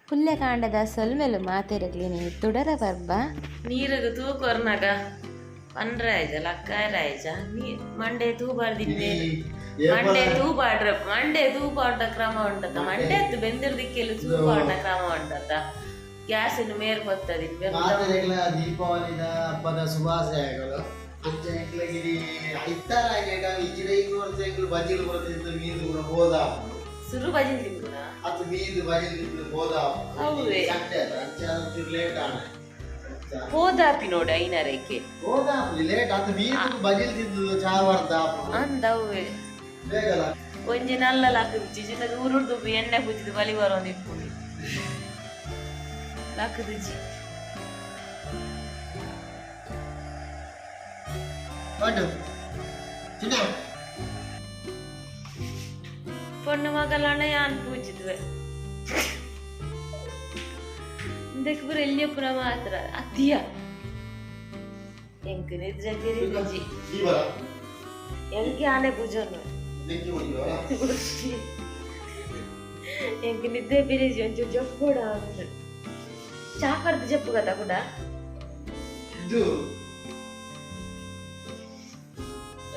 ಪುಲ್ಯಕಾಂಡದ ಸೊಲ್ಮೆಲು ಮಾತೆರಗ್ಲಿನಿ ತುಡರ ಪರ್ಬ ನೀರುಗು ತೂ ಕೊರ್ನಾಗ ಪನ್ರಾಯ್ಜ ಲಕ್ಕಾಯರಾಯ್ಜ ನೀ ಮಂಡೆ ತೂ ಬಾರ್ದಿನ್ನೆ ಮಂಡೆ ತೂ ಬಾಡ್ರ ಮಂಡೆ ತೂ ಪಾಡ್ನ ಕ್ರಮ ಉಂಟತ್ತ ಮಂಡೆ ಎತ್ತು ಬೆಂದಿರ್ದಿಕ್ಕೆಲ್ಲ ತೂ ಪಾಡ್ನ ಕ್ರಮ ಉಂಟತ್ತ ಗ್ಯಾಸ್ ಮೇರ್ ಬರ್ತದೆ ಮಾತೆರೆಗ್ಲ ದೀಪಾವಳಿದ ಹಬ್ಬದ ಶುಭಾಶಯಗಳು. ಅಂಚ ಎಂಕ್ಲಗಿರಿ ಐತಾರಾಗ ಇಜಿಡ ಇಂಗ್ ಎಂಕ್ಲು ಬಜಿಲ್ ಬರ್ತದಿತ್ತು ಮೀನು ಕೂಡ ಹೋದ ಸುರು ಬಜಿಲ್ ತಿಂಗುನ ಅದು ಮೀನು ಬಜಿಲ್ ತಿಂದು ಹೋದ ಹೌದೇ. ಸಂಡೆ ಅದ ಅಂಚ ಒಂಚೂರು ಲೇಟ್ ಆಣ ಹೋದಾಪಿ ನೋಡು ಐನರೇಕೆ ಹೋದ ಲೇಟ್ ಅದು ಮೀನು ಬಜಿಲ್ ತಿಂದು ಚಾ ಬರ್ದ ಅಂದವ್ವೆ ಬೇಗಲ ಒಂಜಿ ನಲ್ಲ ಲಾಕುದಿಚ್ಚಿ ಚಿನ್ನದ ಊರುಡ್ದು ಎಣ್ಣೆ ಪೂಜಿದು ಬಲಿ ಬರೋದು ಇಪ್ಪುಂಡು ಲಾಕುದಿಚ್ಚಿ ಪಡ್ಡು ಚಿನ್ನ ಪೊಣ್ಣು ಮಗಲಣ್ಣ ಯಾನ್ ಪೂಜಿದ್ವೆ ಇದಕ್ಕೆ ಪೂರ ಎಲ್ಲಿಯಪ್ಪುನ ಮಾತ್ರ ಅತ್ತಿಯ ಎಂಕ್ ನಿದ್ರೆ ತಿರುಗಿಜಿ ದೀವರ ಎಂಕೆ ಆನೆ ಪೂಜನ್ನು ಬೆಂಕಿ ಹೊಡಿಯುವ ಎಂಕ್ ನಿದ್ದೆ ಬಿರಿಜಿ ಒಂಚೂರು ಜಪ್ಪೋಡ ಅಂದು ಚಾಕರ್ದು ಜಪ್ಪು ಗತ ಕೂಡ ಇದು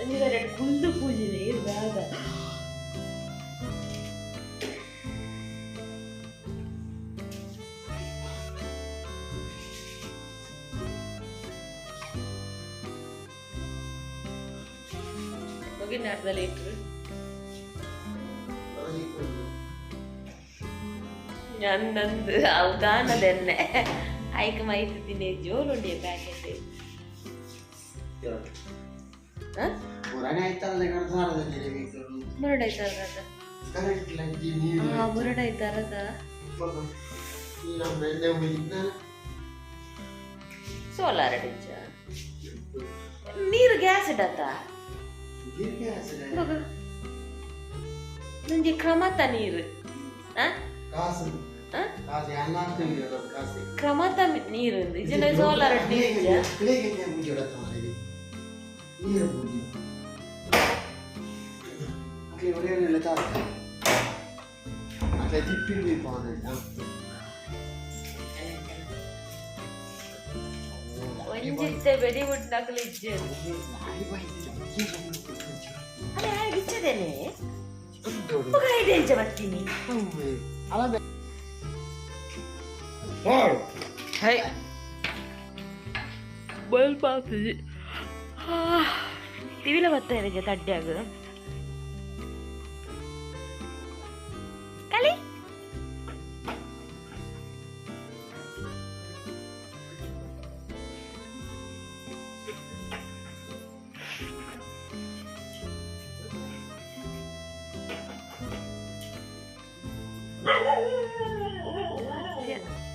ಒಂಜಿ ಕಡೆ ಕುಂದು ಪೂಜಿದೆ ಇರು ಬ್ಯಾಗ ಹೋಗಿ ಅರ್ಧ ಲೀಟ್ರ್ ನಂದು ಅವು ದಾನದೆನ್ನೆ ಐಕ್ ಮೈತಿದ್ದೀನಿ ಜೋರುಂಡಿ ಪ್ಯಾಕೆಟ್. ಪುರಾಣೆ ಆಯ್ತಲ್ಲ ಕಡ್ದಾರದಲ್ಲಿ. ಮುರುಡೈತಾರದ. ಕರೆಂಟ್ ಲಂಚಿ ನೀರು. ಹಾ ಮುರುಡೈತಾರದ. ನಮ್ಮ ಎಣ್ಣೆ ಹೋಗಿದ್ನ. ಸೋಲಾರ್ ಡಿಚ್ಚ ನೀರು ಗ್ಯಾಸ್ ಇಡತ್ತ. ನಂಗೆ ಕ್ರಮತ ನೀರು ಕಾಸು ಕಾಸು ಎಲ್ಲ ಕಾಸು ಕ್ರಮತ ನೀರು ಇದನ್ನ ಸೋಲಾರ್ ನೀರು. ನೀರು ಪೂಜೆ ಅಟ್ಲೆ ಒಳ್ಳೆ ಚಾರ್ಜ್ ಅಟ್ಲೆ ತಿಪ್ಪಿಡಿ ಒಂಜಿತ್ತೆ ಬೆಡಿ ಬಿಟ್ಟು ಇಜ್ಜೆ ಅಲ್ಲ ಇಚ್ಚದೇನೆ ಐದು ಬರ್ತೀನಿ. ಹೈ ಬಲ್ಬ್ ಆಗ್ತದೆ ತಿವಿಲ ಬರ್ತಾ ಇದೆ ತಡ್ಡ್ಯಾಗ ಕಲಿ.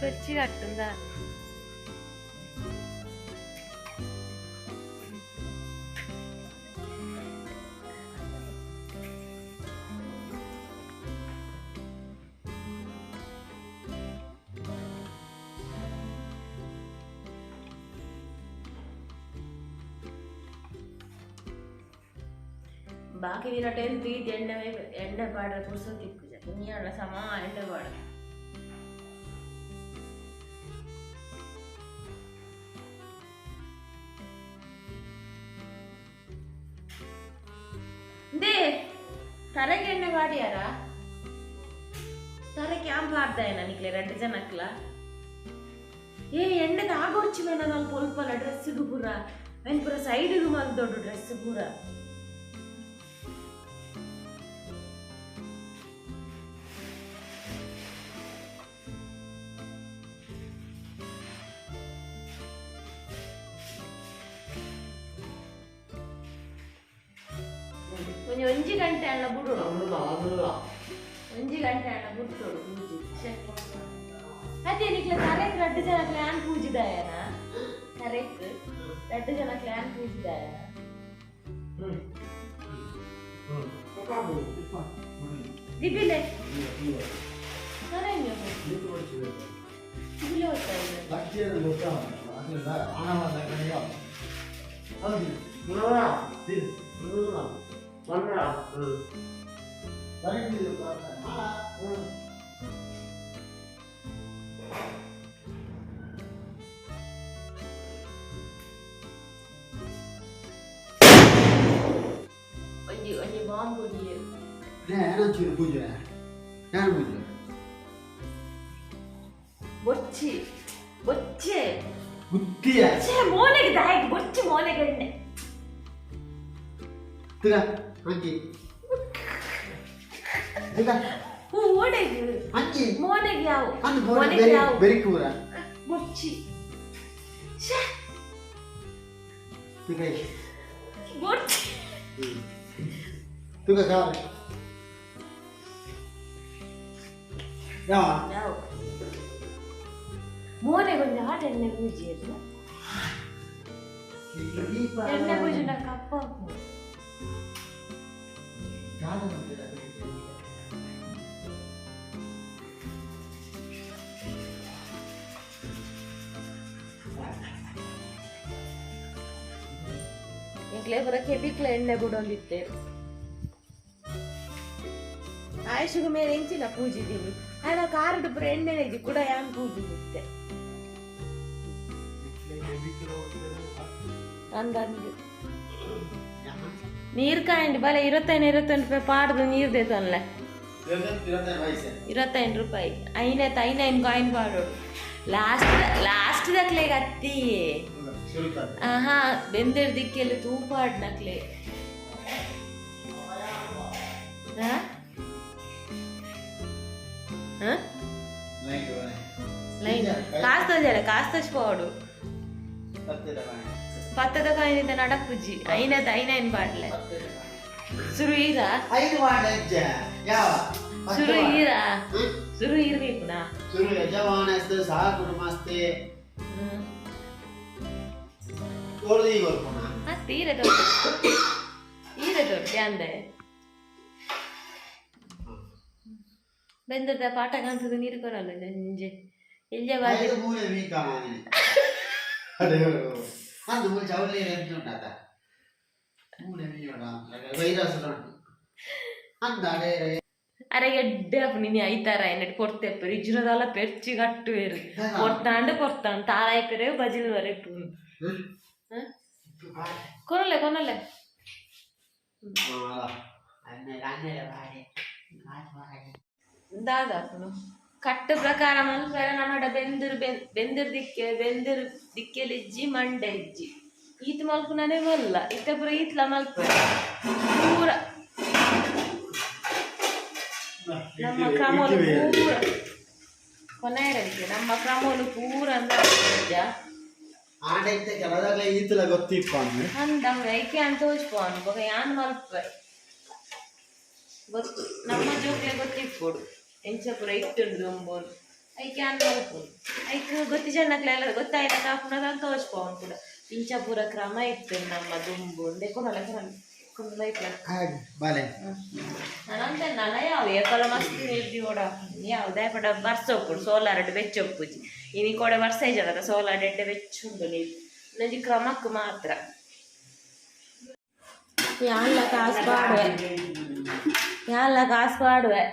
ಪರ್ಚಿ ಕಟ್ಟುಂದ ಬಾಕಿ ದಿನ ಟೆಂತ್ ಇದು ಎಣ್ಣೆ ಎಣ್ಣೆ ಪಾಡ್ರೆ ಪುರ್ಸೊತ್ತಿಕ್ಕುಜ ಇನ್ಯಾಳ ಸಮ ಎಣ್ಣೆ ಪಾಡ. They ತರಗೆ ಎಣ್ಣೆ ಪಾಡ್ಯಾರ ತರಕ್ಕೆ ಆಂ ಪಾಡ್ದಾಯ ನಿಕ್ಲೆ ರಡ್ಡು ಜನಕ್ಲ ಏ ಎಣ್ಣೆ ತಾಗೊಡ್ಚಿ ಮೇನ ನಾನು ಪೊಲ್ಪಲ್ಲ ಡ್ರೆಸ್ಸಿಗು ಪೂರ when ಪೂರ ಸೈಡಿಗೆ ಮಲ್ ದೊಡ್ಡ ಡ್ರೆಸ್ ಪೂರ. ಒಂಜಿ ಒಂಜಿ ಗಂಟೆ ಅಣ್ಣ ಬಿಡೋಡು ಒಂಜಿ ಗಂಟೆ ಅಣ್ಣ ಬಿಟ್ಟೋಡು ಪೂಜೆ ಅದೇ ನಿಕ್ಲೆ ಕರೆಕ್ಟ್ ರಡ್ಡು ಜನ ಕ್ಲಾನ್ ಪೂಜಿದಾಯನ ಕರೆಕ್ಟ್ ರಡ್ಡು ಜನ ಕ್ಲಾನ್ ಪೂಜಿದಾಯನ ದಿಬಿಲೆ ದಿಬಿಲೆ ಹೋಗ್ತಾ ಇದೆ. ಪೂಜಿಯೇರು. ಏನೊಂಚೂರು ಪೂಜೆ ನಾನು ಪೂಜೆ. ಬೊಚ್ಚಿ ಬೊಚ್ಚೆ. ಬುದ್ಧಿಯ. ಛೇ, ಮೋನೆಗೆ ದಾಯಕ್ ಬೊಚ್ಚಿ, ಮೋನೆಗೆ ಎಣ್ಣೆ. ತಿರ ಅಂಕಿ ತಿರ. ಹೂ ಓಡೆಗೆ. ಅಂಕಿ. ಮೋನೆಗೆ ಯಾವ? ಅಂದು. ಮೋನೆಗೆ ಯಾವ? ಬೆರಿ ಕೂರ. ಬೊಚ್ಚಿ, ಛೇ. ತುಕ. ಬೊಚ್ಚಿ. ತುಕ ಕಾಲ ಯಾವ? ಯಾವ ಮೋನೆಗೆ ಒಂದು ಆಟ. ಎಣ್ಣೆ ಪೂಜಿಯೇರು. ಎಣ್ಣೆ ಪೂಜೆ ಕಪ್ಪ. ಎಂಕ್ಲೆ ಪೂರ ಕೆಬಿಕ್ಲ ಎಣ್ಣೆ ಬುಡೊಂದಿತ್ತೇರು. ಆಯುಷಿಗೆ ಮೇಲೆ ಎಂಚಿನ ಪೂಜಿದೀನಿ ಆಯ್ನ ಕಾರಡು ಪೂರ ಎಣ್ಣೆ ಇಜ್ಜಿ ಕೂಡ ಯಾನ್ ಪೂಜಿದಿತ್ತೆ ಅಂದಂದು. ನೀರ್ ಕಾಯಿಂಡ್ ಬಲೆ, 25 25 ರೂಪಾಯಿ ಪಾಡ್ದು ನೀರ್ ದೇತನ್ಲೆ. 25 ರೂಪಾಯಿ ಐನೈತ್ ಐನೈನ್ ಕಾಯಿನ್ ಪಾಡೋಡು. ಲಾಸ್ಟ್ ಲಾಸ್ಟ್ ದಕ್ಲೆಗ್ ಅತ್ತಿ. ಆಹಾ, ಬೆಂದಿರ್ ದಿಕ್ಕೆಲ್ಲ ತೂಪಾಡ್ ನಕ್ಲೆ. ಹಾ ಹಾ, ಲೈನ್ ಕಾಸ್ ತೋಜಾರೆ, ಕಾಸ್ ತೋಚ್పోಡು. ಪತ್ತದ ಕಾಯಿನಿಂದ ನಡಪುಜಿ. ಐನದ ಐನೈನ್ ಬಾಡ್ಲೆ ಸುರು ಈರ. ಐದು ವಾಡ ಯಾವ? ಸುರು ಈರ, ಸುರು ಇರ್ಬೇಕು ನಾ. ಸುರು ಯಜಮಾನಸ್ತೆ ಸಹ ಕುಟುಂಬಸ್ತೆ ತೋರ್ದು ಈಗ ಬರ್ಪುಣ. ಅತ್ತೆ, ಈರೆ ತೋರ್ತಿ, ಈರೆ ತೋರ್ತಿ ಅಂದೆ. ಬೆಂದದ ಪಾಠ ಕಾಣಿಸೋದು. ನೀರು ಕೊರಲ್ಲ ನಂಜೆ ಎಲ್ಯ ಬಾಜಿ. ಐದು ಮೂಲೆ ವೀಕ ಮಾನೆ ಅದೇ ಅಂದು ಮೂಲೆ ಚೌಲಿ ಎಂತ ಉಂಟಾತ ಮೂಲೆ ಮೀಯೋಡ ವೈರಸ್ ಉಂಟು ಅಂದ ಅದೇ. ಅರೆ ಎಡ್ಡೆ ನೀನು ಐತಾರ ಎನ್ನಟ್ ಕೊಡ್ತೆ ಇಜ್ಜಿನದಲ್ಲ ಪೆರ್ಚಿ ಕಟ್ಟುವೇರು. ಕೊಡ್ತಾಂಡು ಕೊಡ್ತಾಂಡು ತಾರಾಯಿ ಪೆರೆ ಬಜಿಲ್ ವರೆಪು ಕೊನಲೆ ಕೊನಲೆ. ದಾದಾಪುನು ಕಟ್ಟು ಪ್ರಕಾರ ಮಲ್ಪೆರೆ ನನ್ನಡ ಬೆಂದಿರು ಬೆಂದಿರ್ ದಿಕ್ಕೆ ಬೆಂದಿರ್ ದಿಕ್ಕೆಲ್ ಇಜ್ಜಿ, ಮಂಡೆ ಇಜ್ಜಿ. ಈತ್ ಮಲ್ಪುನನೇ ಮಲ್ಲ ಇತ್ತೆ ಪೂರ ಈತ್ಲ ಮಲ್ಪೆ ಪೂರ. ನಮ್ಮ ಕ್ರಮೋಲು ಪೂರ ಕೊನೆಯರಿಗೆ, ನಮ್ಮ ಕ್ರಮೋಲು ಪೂರ ಅಂದ್ರೆ ಆಂಡ ಇತ್ತೆ ಕೆಲದಾಗಲೇ ಈತಲ ಗೊತ್ತಿಪ್ಪ ಅಂದ್ರೆ. ಅಂದ ಐಕೆ ಅಂತ ತೋಚ್ಪೋನು ಬೊಕ ಯಾನ್ ಮಲ್ಪೆ ಗೊತ್ತು. ನಮ್ಮ ಜೋಕ್ಲೆ ಗೊತ್ತಿಪ್ಪೊಡು ಎಂಚ ಪೂರ ಇಟ್ಟುಂಡು ದುಂಬುನು. ಐಕೆ ಅನ್ ಮಲ್ಪುನು. ಐಕ್ ಗೊತ್ತಿ ಜನಕ್ಲೆಲ್ಲ ಗೊತ್ತಾಯ್ತ ಕಾಪುನದ ಅಂತ ತೋಚ್ಪೋನು ಕೂಡ. ಇಂಚ ಪೂರ ಕ್ರಮ ಇತ್ತು ನಮ್ಮ ದುಂಬು. ಕೊನಲೆ ಕೊನಲೆ ಕೊನಲೆ ಇಪ್ಲ. ಹಾಗೆ ಬಾಲೆ. ನಾನಂತೆ ನನ ಯಾವ ಏಪಲ ಮಸ್ತ್ ನೀರು ಓಡ ಯಾವ ದಾಯಪಡ ಬರ್ಸ ಒಪ್ಪುಡು ಸೋಲಾರ್ ಬೆಚ್ಚ ಒಪ್ಪುಜಿ. ಇನಿ ಕೋಡೆ ವರ್ಷ ಇಜ್ಜದ ಸೋಲಾರ್ ಎಡ್ಡೆ ಬೆಚ್ಚುಂಡು ನೀರು. ನಂಜಿ ಕ್ರಮಕ್ಕೆ ಮಾತ್ರ ಯಾನ್ಲ ಕಾಸು ಪಾಡುವೆ, ಯಾನ್ಲ ಕಾಸು ಪಾಡುವೆ.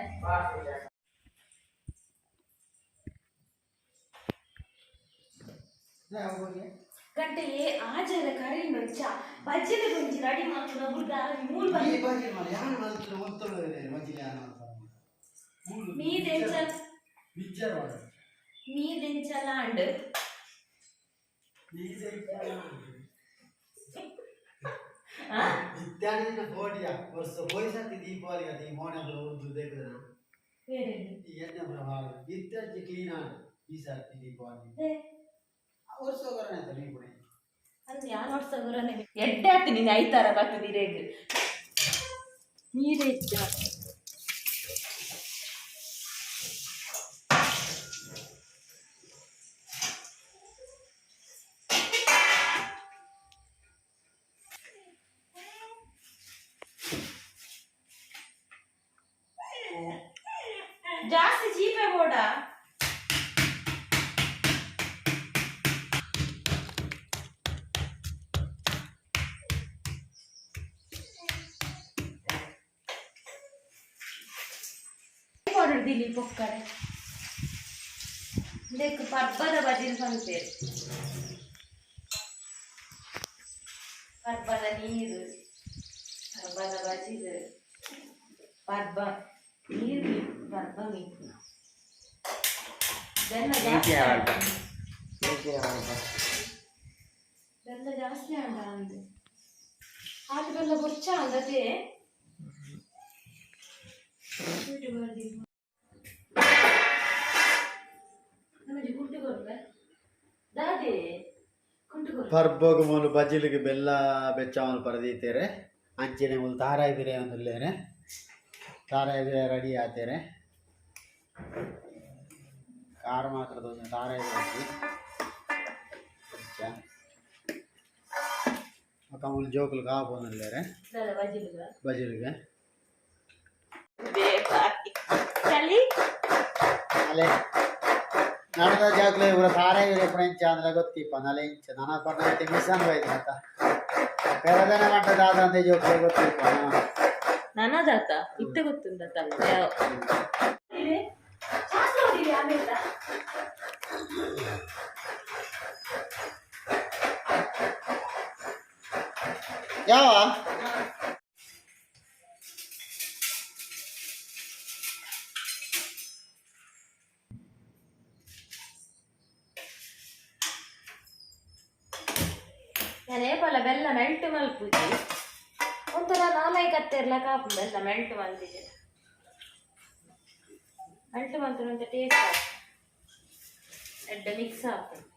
ಗಂಟೆ ಏ ಆಜರ ಕರಿ ಮಂಚ ಬಜ್ಜಿದ ಗುಂಜಿ ರೆಡಿ ಮಾಡ್ಕೊಂಡು ಬುಡ್ಡ ಮೂರು ಈ ಬಜ್ಜಿ. ಬಜ್ಜಿ ಮಾಡಿ ಯಾರು ಮಲ್ತು ಒತ್ತಲು ಬಜ್ಜಿ ಯಾರು ಮೀದೆಂಚ? ವಿಚಾರ ಮಾಡಿ. ಮೀದೆಂಚಲ ಅಂಡ್. ಆ? ಇತ್ಯಾದಿನ ಕೋಟಿಯ ವರ್ಷ ಪೋಯ್ಸತಿ ದೀಪಾವಳಿ ಅದು ಈ ಮೋನೆ ಉರ್ದು ದೇಕುದನ. ಬೇರೆ. ಈ ಎಣ್ಣೆ ಪ್ರಭಾವ ಇತ್ಯಾದಿ ಕ್ಲೀನ್ ಆಡ್ ಈ ಸರ್ತಿ ದೀಪಾವಳಿ. ವರ್ಷ ಹೋಗೋಣ ಆಯ್ತು ನೀವು ಕೂಡ. ಅಂದ್ ಯಾನ್ ವರ್ಷ ಗುರನೆ ಎಡ್ಡೆ ಆತು. ನೀನು ಐತಾರ ಬರ್ತದಿರೇಗ್ ನೀರೇ ಹೆಚ್ಚ. ಜಾಸ್ತಿ ಚೀಪೆ ಬೋಡ. ಪೌಡರ್ ದಿಲಿ ಪೊಕ್ಕರೆ ದೇಕ್ ಪರ್ಬದ ಬಜಿಲ್ ಪನ್ಪೇರು. ಪರ್ಬದ ನೀರು, ಪರ್ಬದ ಬಜಿಲ್. ಪರ್ಬ ನೀರು ಪರ್ಬ ಮೀಪುನ ಬೆಲ್ಲ ಜಾಸ್ತಿ ಆಂಡ. ಬೆಲ್ಲ ಜಾಸ್ತಿ ಆಂಡ ಅಂದೆ ಆತ ಬೆಲ್ಲ ಬೊರ್ಚ ಅಂದತೆ. ಕುಂಟು ಕೊರ್ಲೆ ದಾದೆ ಕುಂಟು ಕೊರ್ಲೆ. ಪರ್ಬೋಗು ಮೂಲು ಬಜಿಲಿಗೆ ಬೆಲ್ಲ ಬೆಚ್ಚ ಪರದೀತೇರೆ. ಅಂಚನೆ ಮೂಲು ತಾರಾಯಿ ಬಿರೆ ಒಂದುಲ್ಲೇರೆ, ತಾರಾಯಿ ಬಿರೆ ರೆಡಿ ಆತೇರೆ. ಖಾರ ಮಾತ್ರ ದೋಸೆ ತಾರಾಯಿ ಬಿರೆ ಅಂಚ. ಬೊಕ ಮೂಲು ಜೋಕುಲು ಕಾಪೊಂದುಲ್ಲೇರೆ. ದಾದ ಬಜಿಲುಗ? ಬಜಿಲಿಗೆ. ಚಳಿ. ಅಲೆ ನನದ ಜಾಗ್ಲೆ ಇವರ ತಾರಾಯಿ ಬಿರೆ ಫ್ರೆಂಚ್ ಅಂದ್ರೆ ಗೊತ್ತಿಪ್ಪ. ನಲೆ ಇಂಚ ನನ ಪಂಡ ಮಿಸನ್ ಬೈದಿನ ಪೆರದನೆ ಮಂಟ ದಾದ ಅಂತ ಜೋಕ್ಲೆ ಗೊತ್ತಿಪ್ಪ. ನನದಾತ ಇತ್ತೆ ಗೊತ್ತುಂದತ್ತ. ಯಾವ ನಾನು ಏಪಲ್ಲ ಬೆಲ್ಲ ಮೆಲ್ಟ್ ಮಲ್ಪುಜಿ. ಒಂಥರ ನಾಲೈ ಕತ್ತೆರ್ಲ ಕಾಪು. ಬೆಲ್ಲ ಮೆಲ್ಟ್ ಮಲ್ತಿಜೆ, ಮೆಲ್ಟ್ ಮಲ್ತಿನ ಟೇಸ್ಟ್ ಎಡ್ಡೆ ಮಿಕ್ಸ್ ಆಪುಂಡು.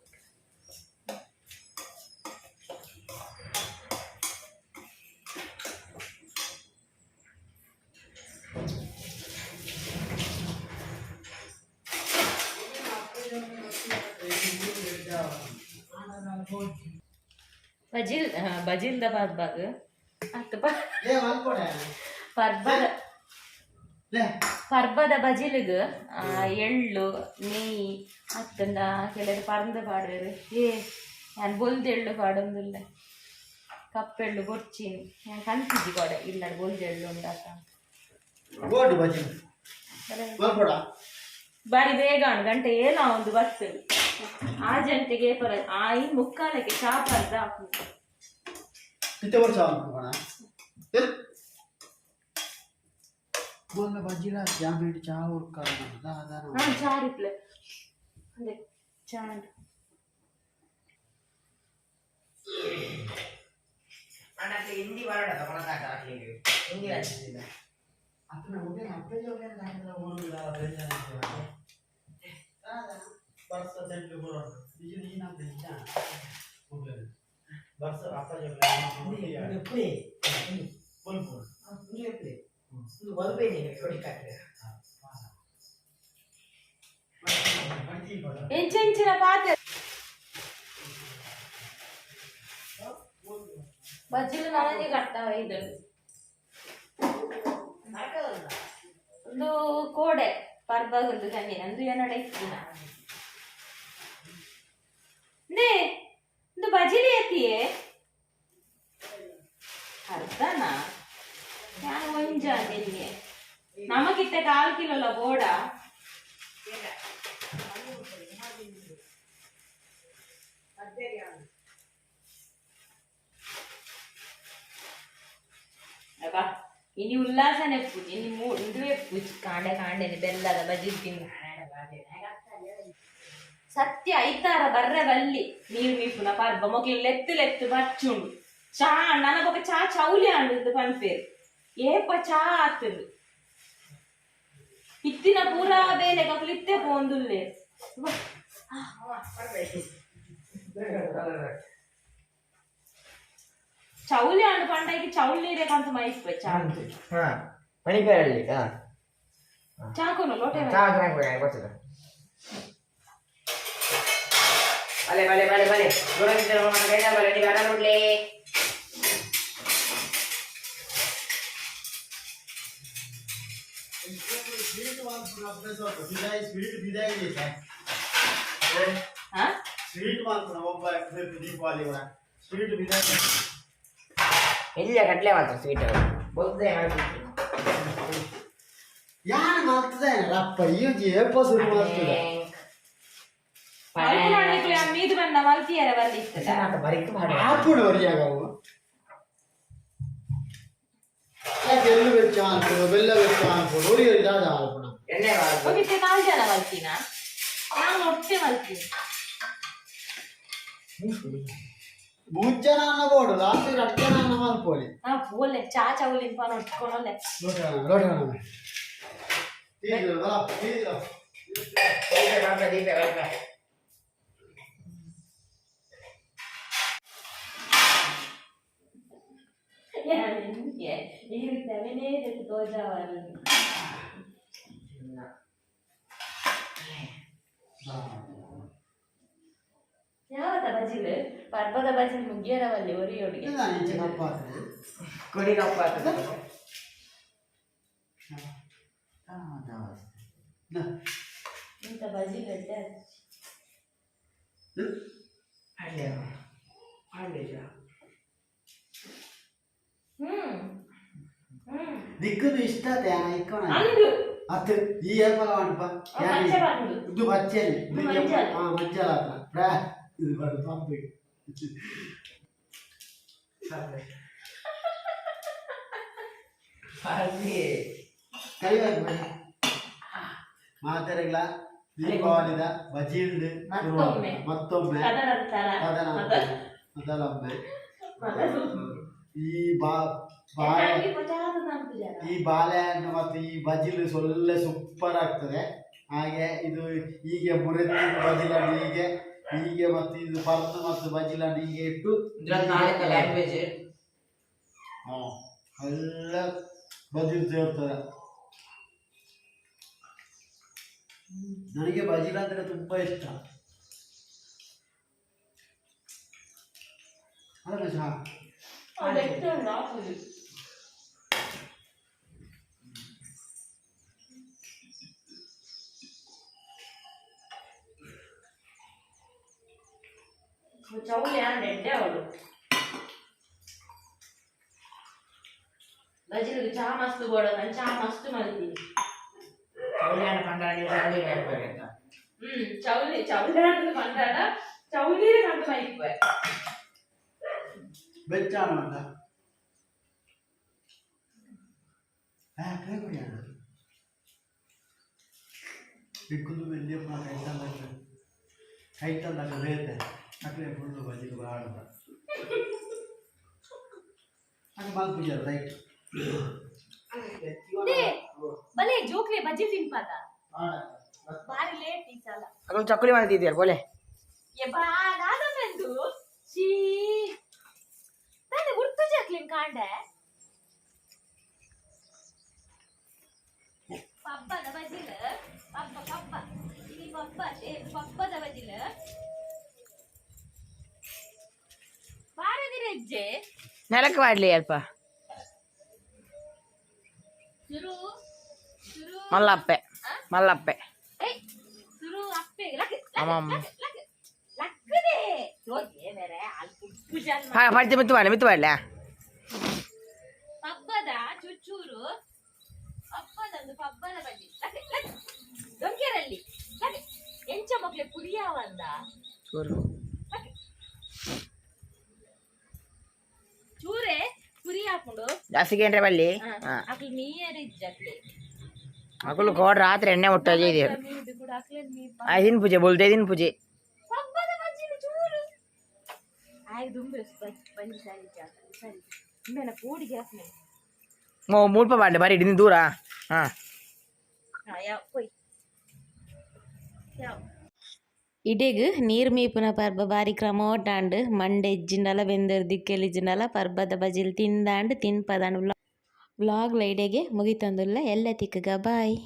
ಬಜಿಲ್ ಬಜಿಲ್ದ ಪರ್ಬಗ್ ಅತ್ತ. ಏ ಮಲ್ಪಡೆ. ಪರ್ಬದ ಲೇ. ಪರ್ಬದ ಬಜಿಲಿಗ್ ಎಳ್ಳು ನೆಯ್ಯಿ ಅತ್ತಂಡ ಕೆಲವರು ಪರಂದು ಪಾಡುವೆರು. ಏ ಯಾನ್ ಬೊಲ್ದು ಎಳ್ಳು ಪಾಡೊಂದುಲ್ಲೆ. ಕಪ್ಪೆಳ್ಳು ಬೊರ್ಚಿನಿ ಯಾನ್ ಕನ್ಪಿಜಿ ಕೊಡೆ ಇಲ್ಲಡ್ ಬೊಲ್ದು ಎಳ್ಳು ಉಂಡಾತ. ಗೋಡು ಬಜಿಲ್ ಮಲ್ಪಡ. ಬಾರಿ ಬೇಗ ಉಂಡು. ಗಂಟೆ ಏನ ಒಂದು ಬಸ್ ಆ ಜಂಟೆಗೆ ಪರ ಆಯಿ ಮುಕ್ಕಾಲಕ್ಕೆ ಚಾ ಪರ್ದ ಹಾಕುದು. ಇತ್ತೆ ವರ್ಷ ಮಲ್ಪಣ ಮೊಲ್ಲ ಬಜಿಲ ಜಾಮೇಡ್ ಚಾ ಉರ್ಕಾರ. ಹಾ ಚಾರಿಪ್ಲೆ ಅದೇ ಚಾ ಉಂಟು. ಹಿಂದಿ ಬರೋಣ ಹಿಂದಿ. ಅತ್ತನ ಉಡೇನ ಅಪ್ಪೆ ಜೋಗೇನ ದಾಖಲ ಊರುಗಳ ಬರ್ಸ ಸೆಂಟು ಬರೋಣ ಬಿಜಿ ಈನ ಬಿಜ ಬರ್ಸ ಅಪ್ಪ ಜೋಗೇನ. ಎಪ್ಪಡಿ? ಬಲ್ಪು. ಎಪ್ಪಡಿ ಬಲ್ಪೇನೆ ಕೊಡಿ ಕಾಕ್ರೆ. ಎಂಚೆಂಚಿನ ಪಾತ್ರೆ ಬಜ್ಜಿಲು ನನಗೆ ಕಟ್ತಾವ ಇದು ಒಂದು ಕೋಡೆ ಪರ್ಬಗೊಂದು ಕಣ್ಣಿ ಅಂದು ಏನಡ ಇತ್ತಿನ ನೇ ಒಂದು ಬಜಿಲಿ ಎತ್ತಿಯೇ ಅರ್ಧನಾ ಯಾನ್ ಒಂಜ ನಿನ್ನೆ ನಮಗಿತ್ತ ಕಾಲ್ ಕಿಲೋಲ ಬೋಡ. ಅಬ್ಬಾ ಇನಿ ಉಲ್ಲಾಸನೆ ಪೂಜೆ ಇನಿ ಇಂದುವೆ ಪೂಜೆ ಕಾಂಡೆ ಕಾಂಡೆನೆ ಬೆಲ್ಲದ ಬಜ್ಜಿ ತಿನ್ನು. ಸತ್ಯ ಐತಾರ ಬರ್ರೆ ಬಲ್ಲಿ ನೀರು ಮೀಪುನ ಪರ್ಬ ಮೊಕ್ಲು ಲೆತ್ತು ಲೆತ್ತು ಬಚ್ಚುಂಡು. ಚಾ ನನಗೊಬ್ಬ ಚಾ ಚೌಲಿ ಅಂಡು ಪನ್ಪೇರು ಏಪ ಚಾ ಆತುಂಡು. ಇತ್ತಿನ ಪೂರಾ ಬೇಲೆ ಕಪಲು ಇತ್ತೆ ಪೋಂದುಲ್ಲೆ. ಚೌಲಿ ಅಂಡು ಪಂಡಾಗಿ ಚೌಲಿ ನೀರೇ ಕಂತು ಮೈಸ್ಪೆ ಚಾ. ಹಾ ಮಣಿಪೇರಲ್ಲಿ ಹಾ. ಚಾಕುನು ಲೋಟೆ. ಚಾ ಚೆನ್ನಾಗಿ ಬರ್ತದೆ. ಬಲೆ ಬಲೆ ಬಲೆ ಬಲೆ ಬಲೆ ನೀವು ನೋಡ್ಲಿ. ಸ್ವೀಟ್ ಸ್ವೀಟ್ ಬಿದಾಯಿ. ಹಾ. ಸ್ವೀಟ್ ಮಾತ್ರ ಒಬ್ಬ ದೀಪಾವಳಿ ಸ್ವೀಟ್ ಬಿದಾಯಿ. ಇಲ್ಲ ಕಡ್ಲೆ ಮಾತ್ರ ಸ್ವೀಟ್ ಬೊದ್ದೆ. ಯಾರು ಮಾಡ್ತದೆ ರಪ್ಪ ಈ ಏಪ ಶುರು ಮಾಡ್ತದೆ. ಮೀದು ಬಂದ ಮಲ್ತಿಯರ ಬಂದಿತ್ತದ. ಬರಿಕ್ ಮಾಡಿ. ಆಪುಡು ವರಿಯಾಗವು. ಎಳ್ಳು ಬೆಚ್ಚ ಅನ್ಪುಡು, ಬೆಲ್ಲ ಬೆಚ್ಚ ಅನ್ಪುಡು, ಒಡಿ ಒಡಿ ದಾದ ಅನ್ಪುಣ. ಎಣ್ಣೆ ಬಾರ್ದು. ಹೋಗಿದ್ದೆ ನಾಲ್ ಜನ ಮಲ್ತಿನ, ನಾನು ಒಟ್ಟೆ ಮಲ್ತೀನಿ. ಮೂರು ಜನ ಅನ್ನ ಬೋಡು, ಲಾಸ್ಟ್ ಎರಡು ಜನ ಅನ್ನ ಮಲ್ಪೋಲಿ. ಹಾ, ಪೋಲೆ ಚಾ ಚೌಲಿನ ಪಾನ ಉಟ್ಕೊಳಲೆ. ಲೋಟ ಲೋಟ ತೀರು ಬಲ ತೀರು. ದೀಪೆ ಬಾರ್ಪೆ, ದೀಪೆ ಬಾರ್ಪೆ. ಈ ರೀತಿ ತೋಜಾವಲ್ಲಿ. ಯಾವತ್ತ ಬಜಿಲ್ ಪರ್ಬದ ಬಜಿಲ್ ಮುಗಿಯರವಲ್ಲಿ ಒರಿಯೋಡಿಗೆ. ನಾನು ಇಂಚೆ ಕಪ್ಪಾತ್ರೆ. ಕೊಡಿ ಕಪ್ಪ ಆಗ್ತದೆ. ಇಂಥ ಬಜಿಲ್ ಎಡ್ಡೆ. ಅಲ್ಲೇ ಅಲ್ಲೇ ಜಾ. ಹ್ಮ್ ಹ್ಮ್ ದಿಕ್ಕದು ಇಷ್ಟ ತ್ಯಾನ ಇಕ್ಕೋಣ. ಅಂದು. ಅತ್ತು ಈ ಏಪಲ ಮಾಡಪ್ಪ. ಪಚ್ಚೆ ಬಂದು. ಇದು ಬಚ್ಚೆಲಿ. ಇದು ಮಂಜಲ್. ಹಾ, ಮಂಜಲ್ ಆತ ಪ್ರಾ ಇದು ಬರು ತಂಪಿ. ಅಲ್ಲಿ. ಕೈ ಹಾಕಿ ಮಾತೆರೆಗ್ಲ ದೀಪಾವಳಿದ ಬಜಿಲ್ಡ್. ಮತ್ತೊಮ್ಮೆ. ಮತ್ತೊಮ್ಮೆ. ತದನಂತರ. ತದನಂತರ ಮೊದಲೊಮ್ಮೆ ಈ ಬಾ ಬಾಳೆ ಈ ಬಾಳೆಹಣ್ಣು ಮತ್ತು ಈ ಬಜಿಲು ಸೊಳ್ಳೆ ಸೂಪರ್ ಆಗ್ತದೆ. ಹಾಗೆ ಇದು ಹೀಗೆ ಮುರಿದು ಬಜಿಲನ್ನು ಹೀಗೆ ಹೀಗೆ ಮತ್ತು ಇದು ಪರ್ದು ಮತ್ತು ಬಜಿಲನ್ನು ಹೀಗೆ ಇಟ್ಟು. ಇದ್ರದ್ದು ನಾಲ್ಕು ಲ್ಯಾಂಗ್ವೇಜ್. ಹಾ, ಎಲ್ಲ ಬಜಿಲು ಸೇರ್ತದೆ. ನನಗೆ ಬಜಿಲ್ ಅಂದರೆ ತುಂಬ ಇಷ್ಟ ಅಲ್ಲ ಚಾ. ಚೌಲಿ ಆಂಡ್ ಎಡ್ಡೆ ಅವಳು ಬಜಿಲ್ಗೆ ಚಾ ಮಸ್ತ್ ಬೋಡ, ನಾನು ಚಾ ಮಸ್ತ್ ಮಲ್ತೀನಿ. ಚೌಲಿಯಾನ ಪಂಡಾಡಿ ಚೌಲಿ ಹೇಳ್ಬೇಕಂತ. ಚೌಲಿ ಚೌಲಿ ಆಂಡ್ ಪಂಡಾಡ ಚೌಲಿ ನಂದು ಮೈಪೆ. ಬೆಚ್ಚ ಅಂತ ಕುಡಿಯೋಣ. ಬಿಕ್ಕುದು ಬೆಲ್ಲಿಯಪ್ಪ ಕೈತಂದಾಗ ಕೈತಂದಾಗ ಬೇತೆ ಅಕ್ಲೆ ಫುಲ್ಲು ಬಜಿಲು ಬಾಡುದ ಹಾಗೆ ಮಲ್ಪುಜಾರ ರೈಟ್. ಬಲೆ ಜೋಕ್ಲೆ ಬಜ್ಜಿ ತಿನ್ಪಾದ ಬಾರಿ ಲೇಟ್ ಈ ಸಲ. ಅದೊಂದು ಚಕ್ಕುಲಿ ಮಾಡ್ತಿದ್ಯಾರ ಬೋಲೆ. ಎ ಬಾ ದಾದಮೆಂದು ಶೀ ತಾನೆ ಉರ್ತು ಜಾಕ್ಲಿನ್ ಕಾಂಡೆ ಪಬ್ಬದ ಬಜಿಲ್ ಪಬ್ಬ ಪಬ್ಬ ಇಲ್ಲಿ ಪಬ್ಬ ಏ ಪಬ್ಬದ ಬಜಿಲ್ ಬಾರದಿರೆಜ್ಜೆ. ನೆಲಕ್ಕೆ ಮಾಡಲಿ ಅಲ್ಪ. ಶುರು ಶುರು. ಮಲ್ಲಪ್ಪೆ ಮಲ್ಲಪ್ಪೆ. ಏಯ್ ಶುರು ಅಪ್ಪೆ ಲಕ್. ಅಮ್ಮಮ್ಮ. ಲಕ್ ಲಕ್ ಲಕ್ಕದೆ ಜೋಗೆ ಬೇರೆ ಅಲ್ಲಿ ಪೂಜಾನ್. ಹಾ, ಪಡ್ತಿ ಮಿತ್ತು ಮಾಡಲಿ ಮಿತ್ತು ಮಾಡಲಿ. ಪಬ್ಬದ ಚುಚ್ಚೂರು ಪಬ್ಬದಂದು ಪಬ್ಬದ ಬಜ್ಜಿ ಲಕ್ ಲಕ್ ದೊಂಕೆರಲ್ಲಿ ಲಕ್ ಎಂಚ ಮಕ್ಳೆ ಪುರಿಯಾವಂದ. ಚೂರು. ಲಕ್ ಚೂರೆ ಪುರಿ ಹಾಕೊಂಡು. ಜಾಸ್ತಿ ಏನ್ರೆ ಬಲ್ಲಿ. ಹಾ. ಅಕ್ಲು ಮೀಯರ್ ಇಜ್ಜಕ್ಲೆ. ಅಕುಲು ಕೋಡ್ ರಾತ್ರಿ ಎಣ್ಣೆ ಮುಟ್ಟಾಜೆ ಇದೆ. ಮೀದು ಕೂಡ ಅಕ್ಲೆ ಮೀ. ಐದಿನ ಪೂಜೆ ಬೋಲ್ದೆ ದಿನ ಪೂಜೆ. ಪಬ್ಬದ ಬಜ್ಜಿ ಚೂರು ಆಯ್ ದುಂಬೆ ಬನ್ನಿ ಸರಿ ಸರಿ ಇಂಬೇನ ಕೋಡಿಗೆ ಹಾಕ್ನೆ. ಮೂಡ್ಪ ಮಾಡಲಿ ಬಾರಿ ಹಿಡಿದು ದೂರ ಹಾ. ಹಾ ಯಾವ ಕೊಯ್ ಯಾವ. ಇಡೆಗ್ ನೀರು ಮೀಪುನ ಪರ್ಬ ಬಾರಿ ಕ್ರಮೋಟಾಂಡ್ ಮಂಡೆ ಇಜ್ಜಿಂಡಲ ಬೆಂದರ್ ದಿಕ್ಕೆಲ್ ಇಜ್ಜಿಂಡಲ ಪರ್ಬದ ಬಜಿಲ್ ತಿಂದಾಂಡ್ ತಿನ್ಪದಾಂಡ್. ವ್ಲಾಗ್ಲ ಇಡೆಗೆ ಮುಗಿತೊಂದುಲ್ಲ. ಎಲ್ಲ ತಿಕ್ಕಗ ಬಾಯ್.